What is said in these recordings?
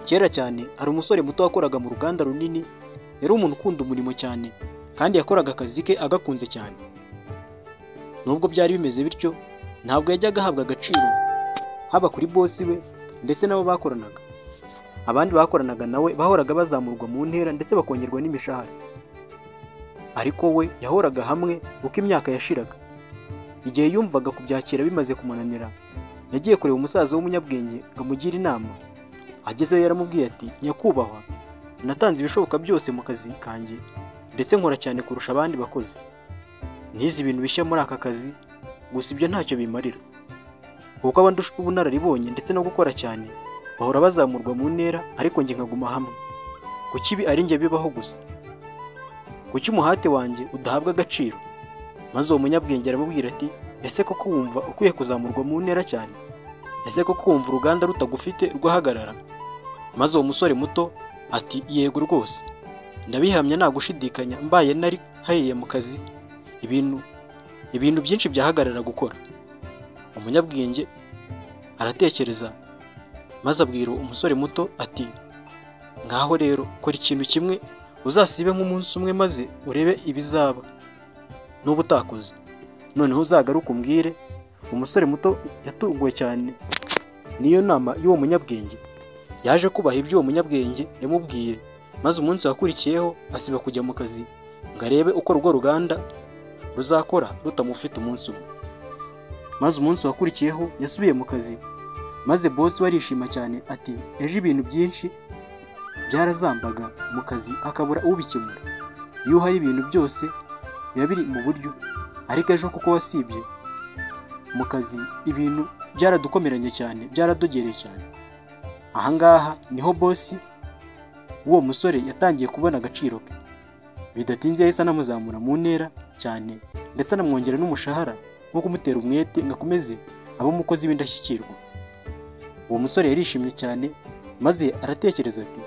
Kera cyane hari umusore muto wakoraga mu ruganda runini, yari umuntu ukunda umurimo cyane kandi yakoraga akazi ke agakunze cyane. Nubwo byari bimeze bityo, ntabwo yajyaga ahabwa agaciro haba kuri bosi we ndetse n'abo bakoranaga. Abandi bakoranaga nawe bahoraga bazamurwa mu ntera ndetse bakongerwa n'imishahara. Ariko we yahoraga hamwe uko imyaka yashiraga. Igihe yumvaga kubyakira bimaze kumunanira, yagiye kureba umusaza w'umunyabwenge ngo amugire inama. Agezeyo yaramubwiye ati: "Nyakubahwa, natanze ibishoboka byose mu kazi kanjye ndetse nkora cyane kurusha abandi bakozi. Nize ibintu bishya muri aka kazi, gusa ibyo ntacyo bimarira. Kuko abandusha ubunararibonye ndetse no gukora cyane bahora bazamurwa mu ntera, ariko njye nkaguma hamwe. Kuki ibi ari njye bibaho gusa? Kuki umuhate wanjye udahabwa agaciro?" Maze uwo munyabwenge aramubwira ati: "Ese koko wumva ukwiye kuzamurwa mu ntera cyane? Ese koko wumva uruganda rutagufite rwahagarara?" Maze uwo musore muto ati: "Yego rwose, ndabihamya nta gushidikanya, mbaye nari hariya mu kazi ibintu byinshi byahagarara gukora." Umunyabwenge aratekereza maze abwira umusore muto ati: "Ngaho rero kora ikintu kimwe, uzasibe nk'umunsi umwe maze urebe ibizaba nuba utakoze, noneho uzagaruke umbwire." Umusore muto yatunguwe cyane n'iyo nama y'uwo munyabwenge. Yaje kubaha ibyo uwo munyabwenge yamubwiye, maze umunsi wakurikiyeho asiba kujya mu kazi ngo arebe uko urwo ruganda ruzakora rutamufite umunsi umwe. Maze umunsi wakurikiyeho yasubiye mu kazi, maze bosi we arishima cyane ati: "Ejo ibintu byinshi byarazambaga mu kazi hakabura ubikemura. Iyo uhari ibintu byose biba biri mu buryo, ariko ejo kuko wasibye mu kazi ibintu byaradukomeranye cyane, byaradogereye cyane." Ahangaha niho bosi w'uwo musore yatangiye kubona agaciro ke. Bidatinze yahise anamuzamura mu ntera cyane ndetse anamwongera n'umushahara nko kumutera umwete ngo akomeze abe umukozi w'indashyikirwa. Uwo musore yarishimye cyane maze aratekereza ati: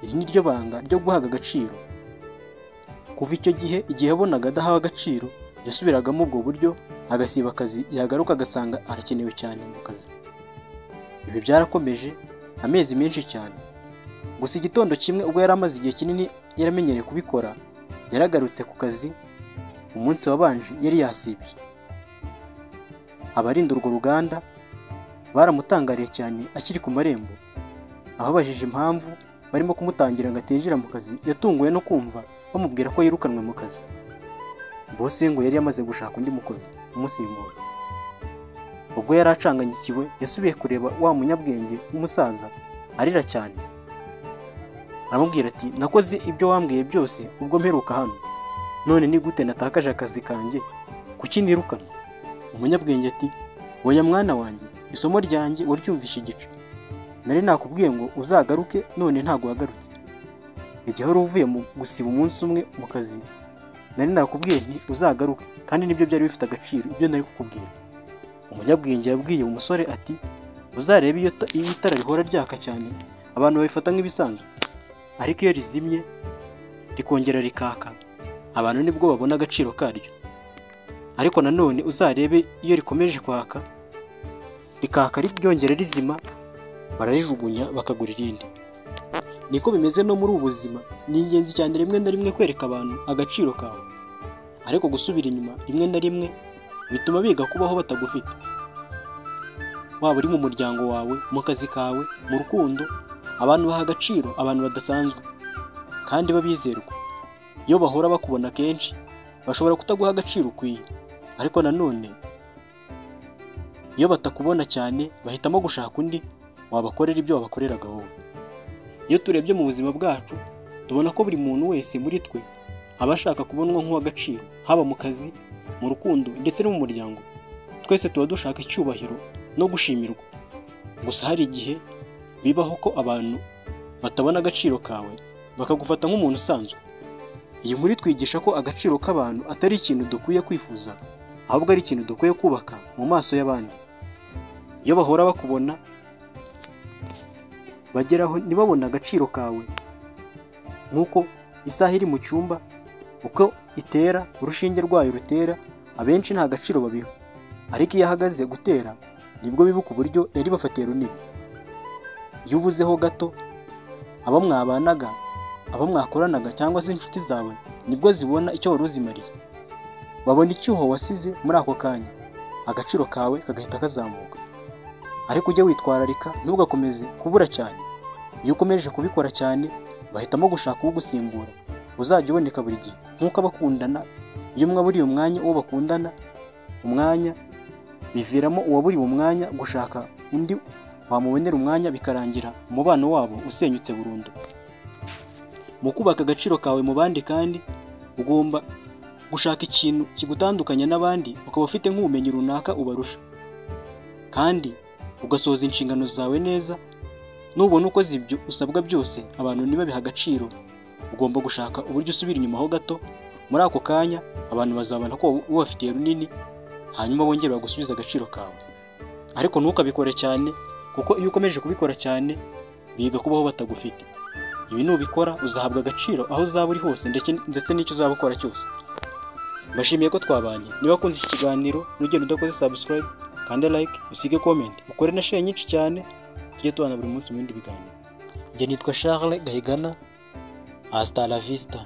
"Iri ni ryo banga ryo guhabwa agaciro." Kuva icyo gihe, igihe yabonaga adahawe agaciro, yasubiragamo ubwo buryo agasiba akazi, yagaruka agasanga arakenewe cyane mu kazi. Ibi byarakomeje amezi menshi cyane. Gusa igitondo kimwe ubwo yari amaze igihe kinini yaramenyereye kubikora, yaragarutse ku kazi umunsi wabanje yari yasibye. Abarinda urwo ruganda baramutangariye cyane akiri ku marembo. Ababajije impamvu barimo kumutangira ngo atinjira mu kazi, yatunguwe no kumva bamubwira ko yirukanwe mu kazi. Bosi ngo yari yamaze gushaka undi mukozi umusimbura. Ubwo yari acanganyikiwe, yasubiye kureba wa munyabwenge w'umusaza arira cyane. Aramubwira ati: "Nakoze ibyo wambwiye byose ubwo mperuka hano, none ni gute natakaje akazi kanjye? Kuki nirukanwe?" Umunyabwenge ati: "Oya mwana wanjye, isomo ryanjye waryumvishe igice. Nari nakubwiye ngo uzagaruke, none ntabwo wagarutse. Igihe wari uvuye mu gusiba umunsi umwe mu kazi, nari nakubwiye nti uzagaruke, kandi nibyo byari bifite agaciro ibyo nari kukubwira." Umunyabwenge yabwiye umusore ati: "Uzarebe iyo itara rihora ryaka cyane, abantu babifata nk'ibisanzwe, ariko iyo rizimye rikongera rikaka, abantu nibwo babona agaciro karyo. Ariko nanone uzarebe iyo rikomeje kwaka, rikaka ryongera rizima, bararijugunya bakagura irindi." Niko bimeze no muri ubu buzima, ni ingenzi cyane rimwe na rimwe kwereka abantu agaciro kawe, ariko gusubira inyuma rimwe na rimwe bituma biga kubaho batagufite. Waba uri mu muryango wawe, mu kazi kawe, mu rukundo, abantu baha agaciro abantu badasanzwe kandi babizerwa. Iyo bahora bakubona kenshi, bashobora kutaguha agaciro ukwiye, ariko nanone iyo batakubona cyane bahitamo gushaka undi wabakorera ibyo wabakoreraga wowe. Iyo turebye mu buzima bwacu, tubona ko buri muntu wese muri twe aba ashaka kubonwa nk'uw'agaciro, haba mu kazi, mu rukundo ndetse no mu muryango. Twese tuba dushaka icyubahiro no gushimirwa. Gusa hari igihe bibaho ko abantu batabona agaciro kawe, bakagufata nk'umuntu usanzwe. Iyi nkuru itwigisha ko agaciro k'abantu atari ikintu dukwiye kwifuza, ahubwo ari ikintu dukwiye kubaka mu maso y'abandi. Iyo bahora bakubona, bageraho ntibabone agaciro kawe. Nk'uko isaha iri mu cyumba, uko itera, urushinge rwayo rutera, abenshi nta gaciro babiha. Ariko iyo ahagaze gutera, nibwo bibuka uburyo yari bafatiye runini. Iyo ubuzeho gato, Abo mwabanaga, abo mwakoranaga cyangwa se inshuti zawe nibwo zibona icyo wari uzimariye. Babona icyuho wasize muri ako kanya, agaciro kawe kagahita kazamuka. Ariko ujye witwararika, ntugakomeze kubura cyane. Iyo ukomeje kubikora cyane, bahitamo gushaka ugusimbura uzajya uboneka buri gihe. Nk'uko abakundana, iyo umwe aburiye umwanya uwo bakundana umwanya, biviramo uwaburiwe umwanya gushaka undi wamubonera umwanya, bikarangira umubano wabo usenyutse burundu. Mu kubaka agaciro kawe mu bandi kandi, ugomba gushaka ikintu kigutandukanya n'abandi, ukaba ufite nk'ubumenyi runaka ubarusha, kandi ugasohoza inshingano zawe neza. Nubona ukoze ibyo usabwa byose, abantu ntibabihe agaciro, ugomba gushaka uburyo usubira inyuma ho gato. Muri ako kanya abantu bazabona ko ubafitiye runini, hanyuma bongere bagusubize agaciro kawe. Ariko ntukabikore cyane, kuko iyo ukomeje kubikora cyane biga kubaho batagufite. Ibi nubikora uzahabwa agaciro aho uzaba uri hose ndetse n'icyo uzaba ukora cyose. Mbashimiye ko twabanye. Niba wakunze iki kiganiro, ntugende udakoze subscribe, kanda like, usige comment, ukore na share nyinshi cyane, tujye tubana buri munsi mu bindi biganiro. Njye nitwa Charles Gahigana, hasta la vista.